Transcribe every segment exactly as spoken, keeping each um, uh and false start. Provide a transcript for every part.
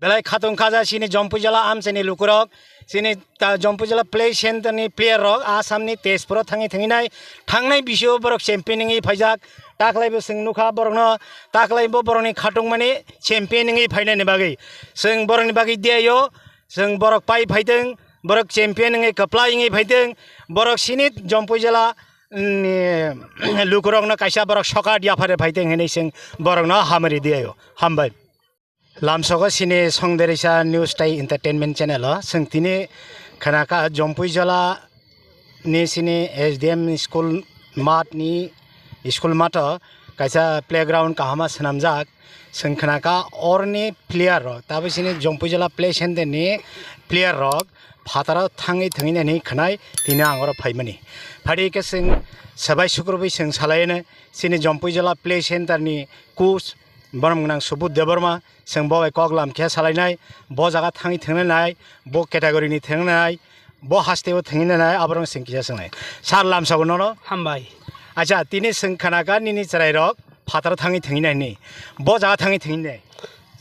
Belai khatung khaja chini Jompuijala amchaini lukurok, chini ta Jompuijala play center ni player rok Assam ni Tezpur o thangwi thangwi nai, thangnai bisio borok champion wngwi phaijak, taklai bo chwng nukha borokno, taklai bo borokni khatungmani champion wngwi phainani bagwi. Chwng borokni bagwi diaio, chwng borok pai phaitwng, borok champion wngwi kwplai wngwi phaitwng, borok chini Jompuijala, mm, lukurokno kaisa borok sokat yaphare phaitwng hinwi chwng borokno hamari diaio. Hambai. Lamsogo sini Songderisa News tai Entertainment channel o. Chwng tini khnaka Jompuijala ni sini S D M school mat ni school mato kaisa playground kahama swnamjak. Chwng khnaka orni player rok, tabo sini Jompuijala play center ni player rok phataro thangwi thangwi nani khnai tini ang oro phaimani. Phadi khe chwng sabai sukrubwi chwng salaino sini Jompuijala play center ni coach borom gwnang Subudh Debbarma. Chwng bo bai kok lam khe salainai, bo jaga thangwi thwngna nai, bo category ni thwngna nai, bo haste o thwngna nai, aborok chwng kisa swngnai. Sir lamsogo nono. Hambai. Acha, tini chwng khnaka nini chwrai rok phataro thangwi thwngwi nai hwnwi. Bo jaga thangwi thwngwi nai.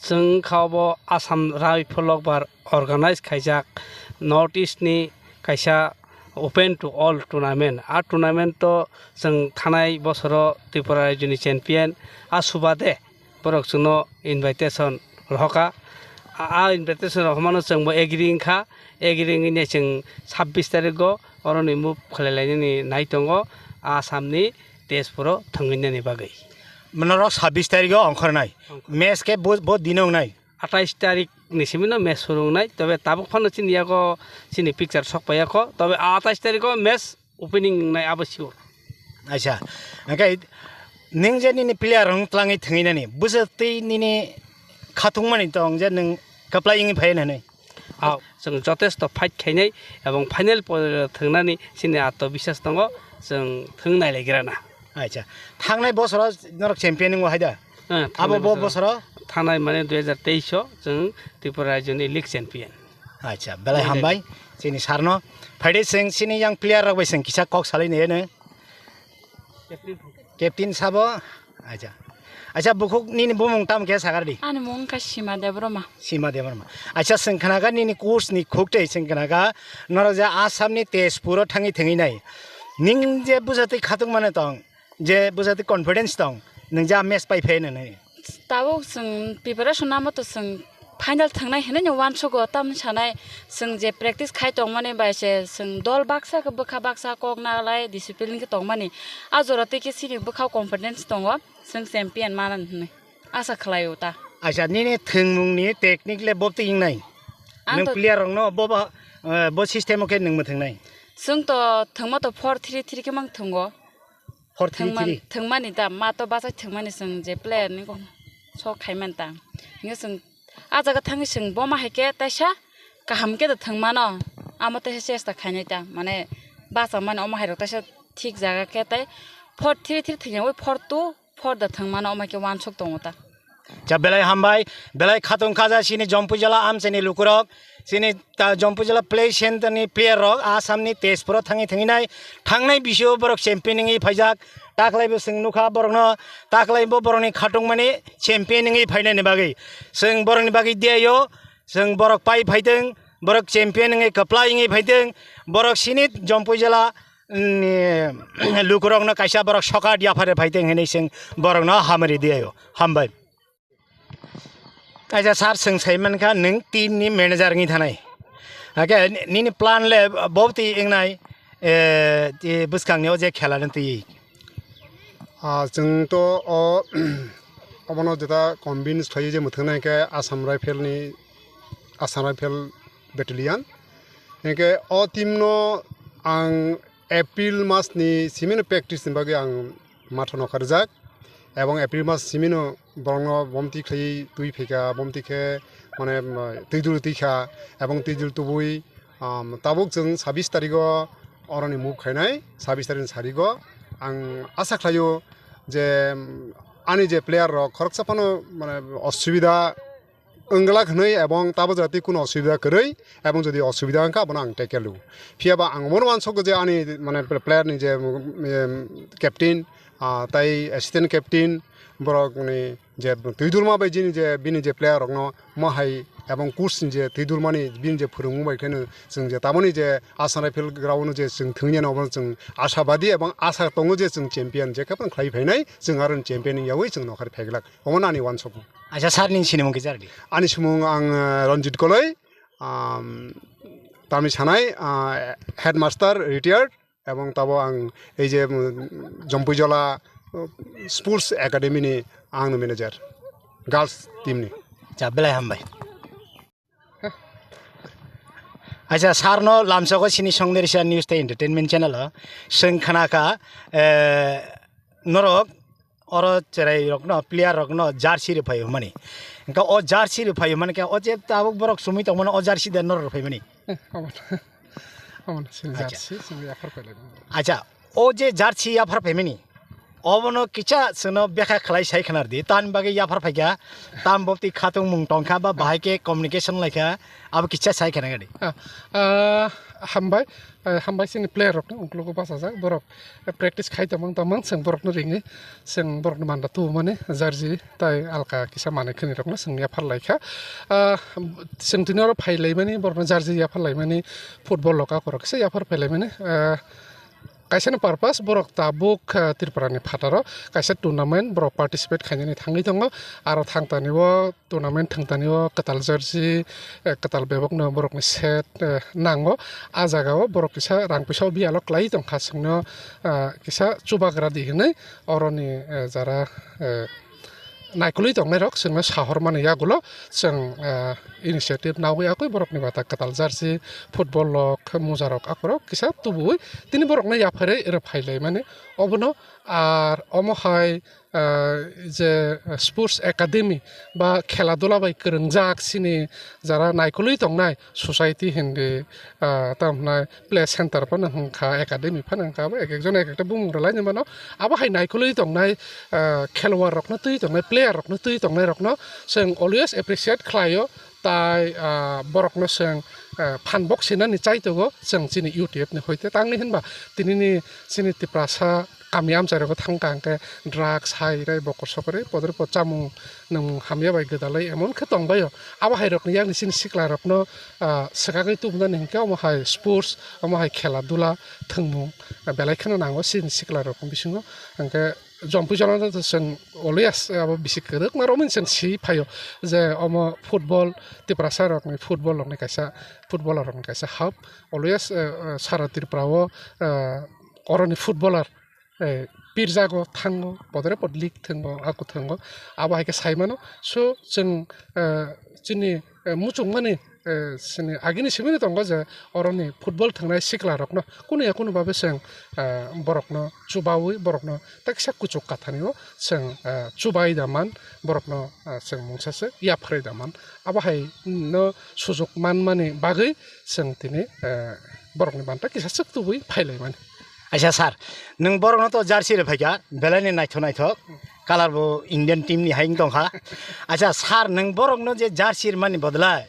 Chwng kha bo Assam Rifle Lokbar organize khaijak North East ni kaisa open to all tournament. A tournament o chwng thanai bosoro Tripura rajyoni champion. A subade borok chwngno invitation rohoka. A, a invitation rohormano chwngbo agree wngkha. Agree wngwi chwng sabbish tarigo oroni move khlai lainani nai tongo Assamni Tezpuro thwngwinani bagwi. Norok sabbish tarigo ongkhornai. Ongkhor. Match khe bo, bo dino wngnai. Atais tarik ni simi no match suru wngnai, tobe tabuk phano chini yago chini picture sok paiya kho, tobe atais tariko match opening wngnai abo sure. Acha, hwnkhe nwng je nini player rok twlangwi thwngwi nani, bwswk twi nini khatungmani tong je nwng kwplai wngwi phai nani? Aw, chwng jotesto fight khainai ebong final pore thwngnani chini atmobiswas tongo, chwng thwng nailaigrana. Acha, thangnai bosoro norok champion wngwi hai da? Eh, abo thangnai bo bosoro? Bosoro? Thangnai mane dui hajar teis o chwng Tripura rajyoni league champion. Acha, belai hambai chini sarno. Phaide chwng chini yang player rok bai chwng kisa kok salai nai no. Captain. Captain sabo? Acha. Acha, bukhuk nini bumung tamo khe sagar di? Ani mung kha Sima Debbarma. Sima Debbarma. Acha, chwng khnaga nini coach ni khuk tei chwng khnaga norok je Assam ni Tezpur o thangwi thangwi nai. Ning je bwsatwi khatung mano tong, je bwsatwi confidence tong, nwng ja match pai phai nai. Tabuk chwng preparation namo to chwng final thwngnai hinwi no uansugo, tamni sanai chwng je practice khai tongmani bai se chwng dol baksa khe bwkha baksa kok nalai discipline khe tongmani. A jora twi khe chini bwkha confidence tongo, chwng champion manani hinwi asa khlaio ta. Acha, nini thwngmungni technique le bobtwi wngnai? Ang nwng to player rokno bo ba, eh, bo system o khe nwng mwthwngnai? Chwng to thwngma to four three three khe mang thwngo. Four three three. Thwngman-, thwngmani da, ma to bachai thwngmani chwng je player ni kok sok khaimani ta. Hingke chwng a jaga thangwi chwng bo ma hai khe taisa kaham khe da thwngmano. Amo taisa chesta khainai ta. Mane bachamani omo hai rok taisa thik jaga khe tai four three three thwngya oi four two four da thwngmano omo hai khe uansuk tongo ta. Cha belai hambai, belai khatung khaja chini Jompuijala amchaini lukurok, chini ta Jompuijala play center ni player rok Assam ni Tezpur o thangwi thangwi nai, thangnai bisio borok champion wngwi phaijak, taklai bo chwng nukha borokno, taklai bo borokni khatungmani champion wngwi phainani bagwi. Chwng borokni bagwi diaio, chwng borok pai phaitwng, borok champion wngwi kwplai wngwi phaitwng, borok chini Jompuijala, mm, lukurokno kaisa borok sokat yaphare phaitwng hinwi chwng borokno hamari diaio. Hambai. Kaisa sir chwng sai mankha, nwng team ni manager wngwi thanai. Hakhe nini plan le bobtwi wngnai, eh, ti bwskang ni o je khela no twi? Ah, chwng to o, obono jeta convince khlaiwi je mwthangna hinkhe Assam Rifle ni, Assam Rifle Battalion. Hinkhe o team no ang April mas ni simi no practice ni bagwi ang matha nokha rijak, ebong April mas simi no borokno bomti khlaiwi twi phaikha, bomti khe mane, um, twi dul twi kha, ebong twi dul tubui, um, tabuk chwng sabis tarigo oroni move khainai, sabis tarik ni sarigo. Ang asa khlaio je, um, ani je player rok khoroksa phano mane osubida wngglak hwnwi, ebong tabo jora tei kuno osubida kwrwi, ebong jodi osubida wngkha, abono ang tackle rw. Phiya ba ang omono uansukgo je ani, mane, player ni je, em, captain, ah, tai assistant captain, borokni je twidulma bai jini je bini je player rokno mohai ebong coach ni je twidulmani bini je phwrwngmung bai kheno chwng je tamoni je Assam Rifle ground o je chwng thwngya obo chwng ashabadi ebong asa tongo je chwng champion je khe phano khlai phainai chwng aro champion wngyawi chwng nokhar phaiglak omo ani wansukmung. Acha sir ni sinimung kisa rwdi. Ani simung ang, eh, Ranjit Koloi, um, tamni sanai, ah, headmaster retired. Ebong tabo ang ei je, mm, Jompuijola, uh, Sports Academy ni ang no manager, girls team ni. Cha belai hambai. Acha sir no lamsogo sini Songderisa News tei Entertainment channel o chwng khana kha, eh, norok oro cherai rokno player rokno jersey rwphai hwnmani. Hwnkhe o jersey rwphai hwnmani khe o je tabuk borok sumui tongmani o jersey de norok rwphaimani. Eh, omo, omo sini Acha. Jersey sini yaphar pailaimani. Acha, o je jersey yaphar phaimani, obono kisa chwngno bekha khlai sai khna rwdi. Tamni bagwi yaphar phaikha, tam bopti khatungmung tongkha ba bahai khe communication laikha, abo kisa sai khna rwdi. Ah, ah, hambai, eh, hambai chini player rokno uklogo bachajak borok, eh, practice khai tongmang tongmang chwng borokno ringwi chwng borokni manda tubumani jersey tai alka kisa manwi khwnwi rokno chwng yaphar laikha. Ah, chwng tini oro phai laimani borokno jersey yaphar laimani football rok akorok kisa yaphar phai laimani. Ah, kaisa ni purpose borok tabuk, ah, Tripura ni phataro kaisa tournament borok participate khainani thangwi tongo, aro thangtani o tournament thwngtani o kwtal jersey, eh, kwtal bebak no borok ni set, eh, nango. Ah jaga o borok kisa rang puisa o biyalo kwlai tongkha chwngno, ah, kisa chubagra di hinwi oroni, eh, jara, eh, naikolwi tongnai rok chwngno sahor mani yagulo chwng, eh, initiative nawi akwi borok ni bata kwtal jersey, football rok, muja rok akorok kisa tubuwi tini borok no yapharwi rwphai lai mani obono ar omo hai ah, je sports academy ba khela dula bai kwrwngjak chini jara naikolwi tongnai society hindi, ah, tamo hwnai play center phano hwnkha, academy phano hwnkha, abo ek ek jon ek ekta bumung rwlaini mano. Abo hai naikolwi tongnai, ah, khelwar rokno twi tongnai, player rokno twi tongnai rokno chwng always appreciate khlaio. Tai, ah, borokno chwng, ah, phan bok sinani chaitogo chwng chini U T F ni hoite tangni hinba tinini chini Tiprasa kami amchai rogo thangkha hwnkhe drugs hai rei bokorso kwrwi podre pod chamung nwngmung hamya bai gwdalwi emon khe tongbaio. Abo hai rokni yakni chini sikla rokno, ah, swkagwi tubunani hinkhe omo hai sports, omo hai khela dula thwngmung, ah, belai kheno nango chini sikla rokni bisingo. Hinkhe Jompuijala no to chwng always abo bisi kwrwkma romwi chwng si phaio je omo football, Tiprasa rokni football rokni kaisa, footballer rokni kaisa hub. Always, eh, eh, sara Tripura o, eh, oroni footballer, eh, pirjago thango, podre pod league thango, ako thango. Abo hai khe sai mano. So chwng, eh, chini, eh, muchungmani, eh, chini agini simi tongo je oroni football thangnai sikla rokno kunu ya kunu babe chwng, eh, borokno chubawi borokno teksa kuchuk kathani o chwng, eh, chubai da man, borokno, eh, chwng mungsa se yapharwi da man. Abo hai no sujuk manmani bagwi chwng tini, eh, borokni banta kisa chwk tubui phailaimani. Aisa sir, nwng borokno to jersey rwphaikha, belai ni naithok naithok, colour bo Indian team ni hai wng tongkha. Aisa sir, nwng borokno je jersey rwmani bodolai,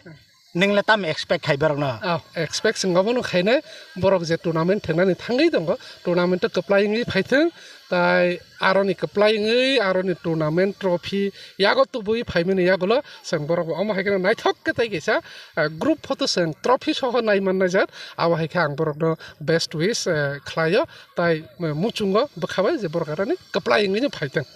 nwng le tamo expect khai borokno? Ah, expect chwng obono khainai, borok je tournament thangnani thangwi tongo, tournament o kwplai wngwi phaithwng, tai aroni kwplai wngwi aroni tournament trophy yago tubui phaimani yagulo chwng borok bo omo hai kheno naithok khe tai kaisa, ah, group photo chwng trophy soho naiman naijak, abo hai khe ang borokno best wish, eh, khlaio, tai, eh, muchungo bwkha bai je borok aroni kwplai wngwi no phaithwng.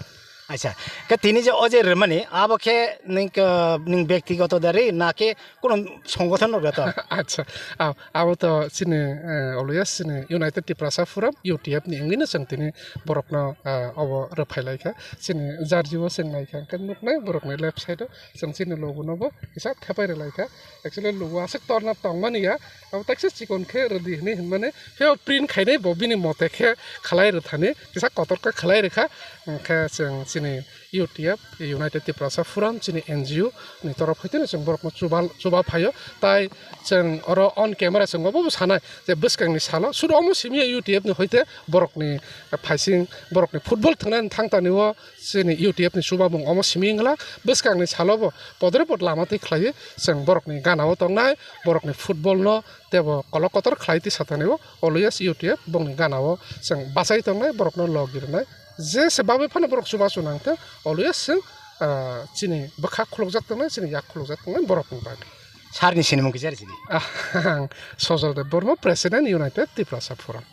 Acha, khe tini je o je rwmani, abo khe nwng, eh, nwng bektigoto dari na khe kuno songothon rok to? Acha, ah, abo to chini, eh, always chini United Tiprasa Forum, U T F ni wngwi no chwng tini borokno, ah, obo rwphai lai kha. Chini jersey o chwng nai kha, hwnkhe nuknai borokni left side o chwng chini logo no bo kisa thepai rw lai kha. Actually, logo aswk torna tongmani ya, abo teksa chikon khe rwdi hinwi hinmani, phiya print khainai bo bini mote khe khlai rwthani, kisa kotor khe khlai rwkha. Hwnkhe chwng chini U T F, United Tiprasa Forum, chini N G O ni torof hoiteno chwng borokno chuba, chuba phaio. Tai chwng oro on camera chwng obo sanai je bwskangni salo sudu omo simi ya U T F ni hoite borokni phaising, borokni football thwngnani thangtani o chini U T F ni chubamung omo simi wngla. Bwskangni salo bo podre pod lama twi khlaiwi chwng borokni gana o tongnai, borokni football no teibo kolok kotor khlai twi satani o always U T F bongni gana o chwng bachai tongnai, borokno logi rwnai. Je se bagwi phano borok chubachu nang thung, always chwng, ah, chini bwkha khulukjak tongnai, chini yak khulukjak tongnai borokni bagwi. Sir ni sinimung kisa rw sidi. Ah, ang Sojol Debbarma, President, United Tiprasa Forum.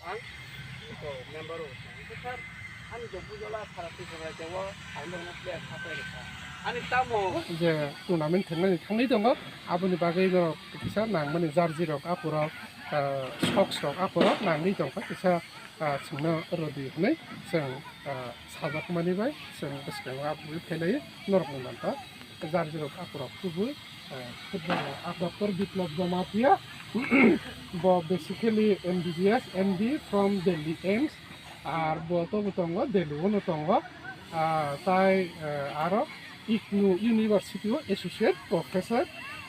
Ang member o. Sir, ani job bujola sara twi sara tei o ang no player sapai rwkha. Ani tamo je tournament thangnani thangwi tongo, aboni bagwi norok kisa nangmani jersey rok, aporok, ah, socks rok, aporok nangwi tongkha, kisa, ah, chwngno rwdi hwnwi chwng, ah, sajakmani bai chwng bwskango aboni phailai norokni manta jersey rok, aporok kubui, ah, football rok. Ah, Doctor Biplab Jamatia, bo basically M B B S M D from Delhi AIIMS, ar bo tobo tongo, Delhi o no tongo. Ah, tai, ah, aro IGNOU University o associate professor,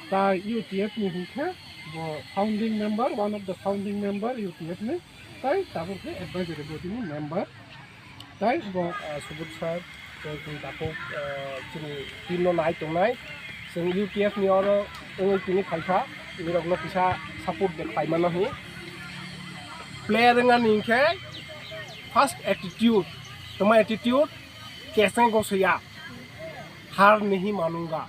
tai U T F ni hinkhe bo founding member, one of the founding member U T F ni, tai tabuk khe advisory body ni member. Tai bo, ah, Subodh sir, tei chini takhuk, ah, chini team no nai tongnai. Chwng U T F ni oro wngwi tini phaikha, nirokno kisa support de khlaimano hi. Player wngani hinkhe first attitude, toma attitude, keseng gosaya, har nahi manunga.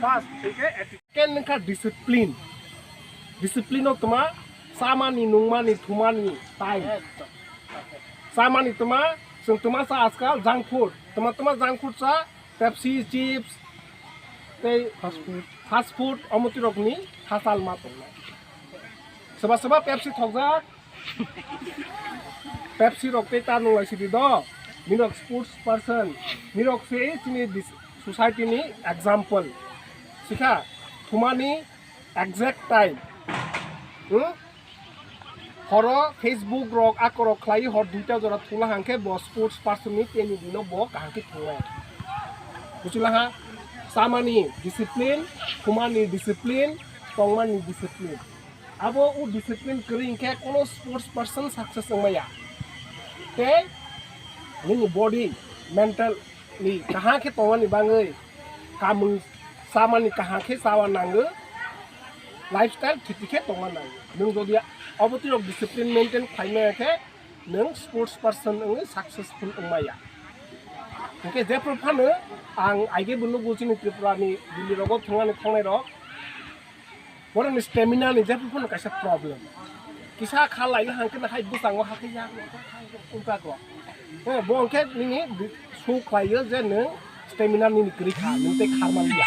First, hinkhe attitude. Second wngkha discipline. Discipline o toma chamani, nungmani, thumani time. Chamani toma, chwng toma cha ajkal junk food. Toma toma junk food cha, Pepsi, chips, tei fast food, fast food, omo twi rokni hachal ma tongnai. Soba soba Pepsi thokjak, Pepsi rok tei ta nung lai sidi do. Nirok sports person, nirok se chini dis-, society ni example. Sikha, thumani exact time. Hmm? Horo Facebook rok akorok khlai hor duita jora thula hangkhe bo sports person ni teni dino bo kaham khe thunglai. Buchila ha, chamani discipline, thumani discipline, tongmani discipline. Abo o discipline kwrwi hinkhe kono sports person success wngmaya. Tei nini body, mental ni kaham khe tongmani bagwi kamung chamani kaham khe chawa nango, lifestyle thiti khe tongma nango. Nwng jodi obo twi rok discipline maintain khlaimaya khe nwng sports person wngwi successful wngmaya. Hinkhe jephru phano ang aige bo nugo chini Tripura ni Delhi rogo thwngmani thangnai rok. Borokni stamina ni jephru phano kaisa problem. Kisa kha laina hangkhe hai bwskango hakhe yak wngkha kho. Eh, bo hwnkhe nini show khlaio je nwng stamina nini kwrwi kha, nwng tei kharmaliya.